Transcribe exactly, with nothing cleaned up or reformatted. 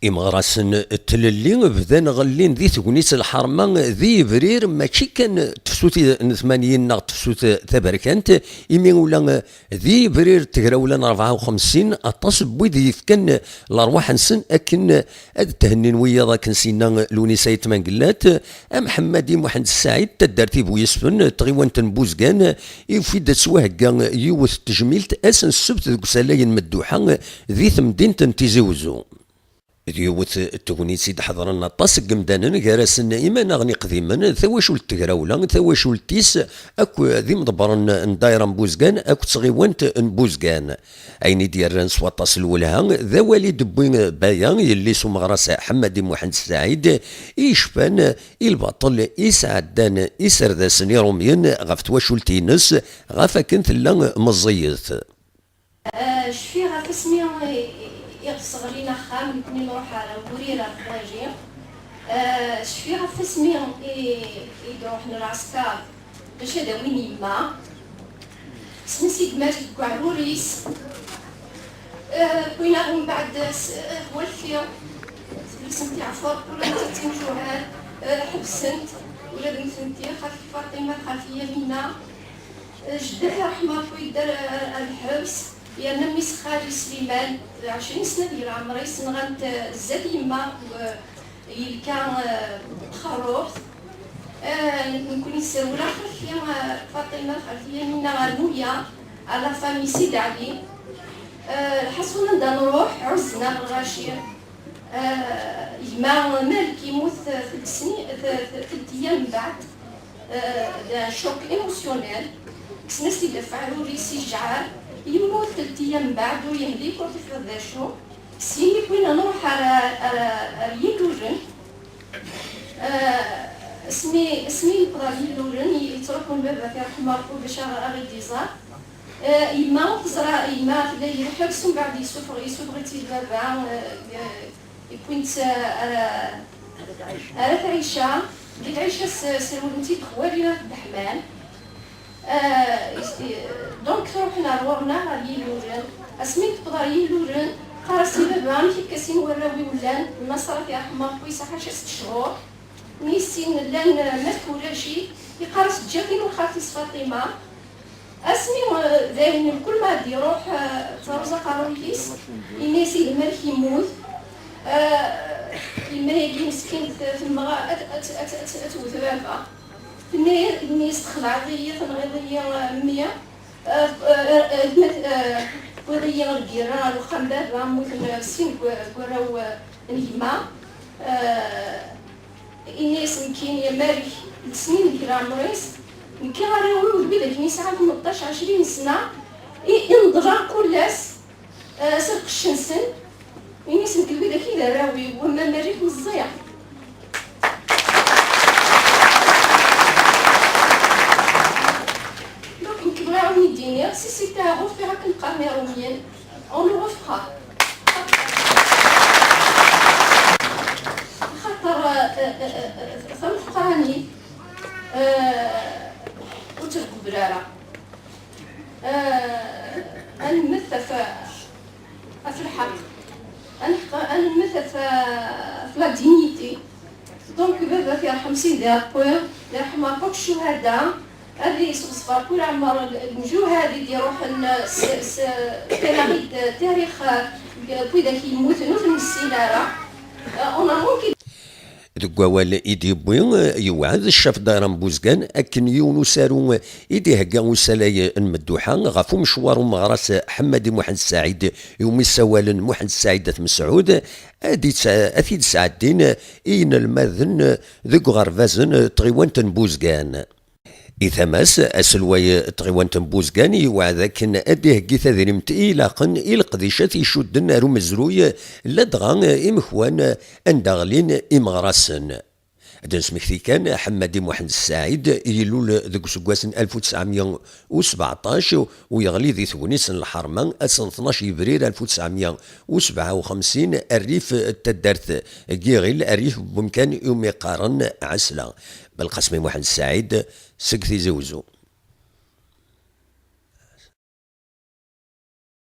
Imeɣrasen n tlelli bdan ɣellin di tegnit n lḥerma di yebrir, mačči kan tefsut n tmanyin neɣ tefsut taberkant, imi ula di yebrir n tegrawla n rebɛa u xemsin, aṭas n wid yefkan lerwaḥ-nsen akken ad thennin wiyaḍ akken s-yenna Lewnis Ayt Mengellat, am Ḥemmadi Muḥend Ssaɛid, taddart Ibu Yesfen, tɣiwant n Buzgan, yufi-d ad twahegga yiwet n tejmilt ass n ssebt deg usalay n Medduḥa di temdint n Tizi Wezzu. D yiwet n tegnit i d-ḥeḍren aṭas n yemdanen, gar-asen imanaɣen iqdimen, tawacult n tegrawla, tawacult-is akk d imḍebbren n ddayra n Buzgan akked tɣiwant n Buzgan. Ayen i d-yerran s waṭas n lwelha d awal i d-tewwi Baya, yelli-s n umeɣras Ḥemmadi Muḥend Ssaɛid, i yecfan i lbaṭel i sɛeddan iserdasen irumyen ɣef twacult-ines, ɣef akken tella meẓẓiyet. Ah, cfiɣ ɣef asmi i, i, i ɣ-sseɣlin axxam, nekni nruḥ ar Wurira ɣer Twaji. Ah, cfiɣ ɣef asmi i, i d-ruḥen lɛesker bac ad awin yemma. Kksen-as igmar deg uɛrur-is. Ah, wwin-aɣ mbeɛd s, ah, walfi. Teflesent iɛfer, ula d netta d timjuhar, ah, ḥebsent, ula d nutenti, xalti Faṭima d xalti Yamina. Jedda-k, iṛḥem Ṛebbi, yedda ar, ar, ar lḥebs, yerna mmi-s xali Sliman, ɛecrin sna di leɛmer-is, nɣan-t, eh, zdat yemma, eh, yelka, eh, txerrubt. Eh, nekkni nserwel ar xalti, eh, Faṭima, xalti Yamina, ar Muya, à la famille Sidi Ɛli. Eh, lḥaṣun anda nruḥ, ɛuzzen-aɣ lɣaci. Ah, gma Malek yemmut telt sni-, t-, t-, telt ayyam mbeɛd, ah, d choc émotionnel. Kksen-as-t-id ɣef uɛrur-is, ijɛer. Yemmut telt ayyam mbeɛd, ur yehlik, ur tefhiḍ d acu. Syin i wwin ad nruḥ ar, ar, ar Yiluren. Ah, asmi, asmi i newweḍ ar Yiluren, i, yettruḥun baba, iṛḥem Ṛebbi, bac aɣ-, aɣ-id-iẓer. Eh, yemma ur teẓra, yemma tella di lḥebs, umbeɛd yessufeɣ, yessufeɣ-itt-id baba, eh, eh, yewwin-tt, eh, ar, ar At Ɛica. Di At Ɛica s-, srewlen-tt-id xwali n At Ddeḥman. Eh, is-, eh, donc, truḥen ar ɣur-neɣ, ar Yiluren. Asmi tewweḍ ar Yiluren, qqar-as i baba: "Amek akka sin warraw-iw llan?" Nnaṣrat, iṛḥem Ṛebbi, yesɛa ḥaca setta cchur. Nni-as sin llan, eh, ma tewlaci, iqqar-as: "Ǧǧiɣ-t-in ur xalti-s Faṭima." Asmi, eh, dayen, mkul ma ad d-iruḥ, eh, tettaruẓ aqerruy-is, ini-as: "Ihi, Malek yemmut." Eh, yemma-agi meskint temɣa ad, ad, ad, ad, ad tewwet baba. Tenna-, tenna-as: "Txedɛeḍ-iyi, tenɣiḍ-iyi, eh, mmi. Eh, eh, eh, ma t-, eh, tewwiḍ-iyi ɣer lgirra, ɣer uxxam baba, mmuten, eh, sin n w-, n warraw, eh, n gma." Eh, Ini-as nekkini, Malek, d snin deg leɛmer-is, nekki arraw-iw d wid akken yesɛan tmeṭṭac, ɛecrin sna, i, i neḍra kul ass, eh, s lqecc-nsen. Ini-as nekk d widak i d arraw-iw, wamma Malek meẓẓi. Donc, nekk bɣiɣ ad wen-id-iniɣ, si Sita Ɛufi akken qqaren Iṛumyen, on le refera. Axaṭer, eh, eh, eh, eh, tameqqrant, eh, ur treggbel ara. Eh, ad nemmet ɣef, ɣef lḥeqq. Ad neḥq-, ad nemmet ɣef, ɣef la dignité. Donc, baba, yerḥem Sidi Ṛebbi, yerḥem akk ccuhada, ad yesɣeṣber kul ɛmer lǧuhad i d-iruḥen s, s, taraɣ-id tarix n widak yemmuten ur ten-nessin ara. On a manqué. Deg wawal i d-yewwi, yewɛed ccaf dayra n Buzgan akken yiwen usaru i d-ihegga usalay n Medduḥa ɣef umecwar umeɣras Ḥemmadi Muḥend Saɛid, iwumi ssawalen Muḥend Saɛid At Mesɛud, ad itsa-, ad t-id-sɛeddin i yinelmaden deg uɣerbazen n tɣiwant n Buzgan. I tama-s, aselway n tɣiwant n Buzgan yewɛed akken ad d-iheggi tadrimt i ilaqen i leqdicat icudden ar umezruy, ladɣa imekwan anda ɣlin imeɣrasen. Ad d-nesmekti kan, Ḥemmadi Muḥend Saɛid ilul deg useggas n alef u tesɛemya u sbeɛṭac u yeɣli di tegnit n lḥerma ass n tnac yebrir alef u tesɛemya u sebɛa u xemsin, rrif n taddart n Yiɣil, rrif n wemkan iwumi qqaren Ɛesla. Belqasem Muḥend Saɛid seg Tizi Wezzu.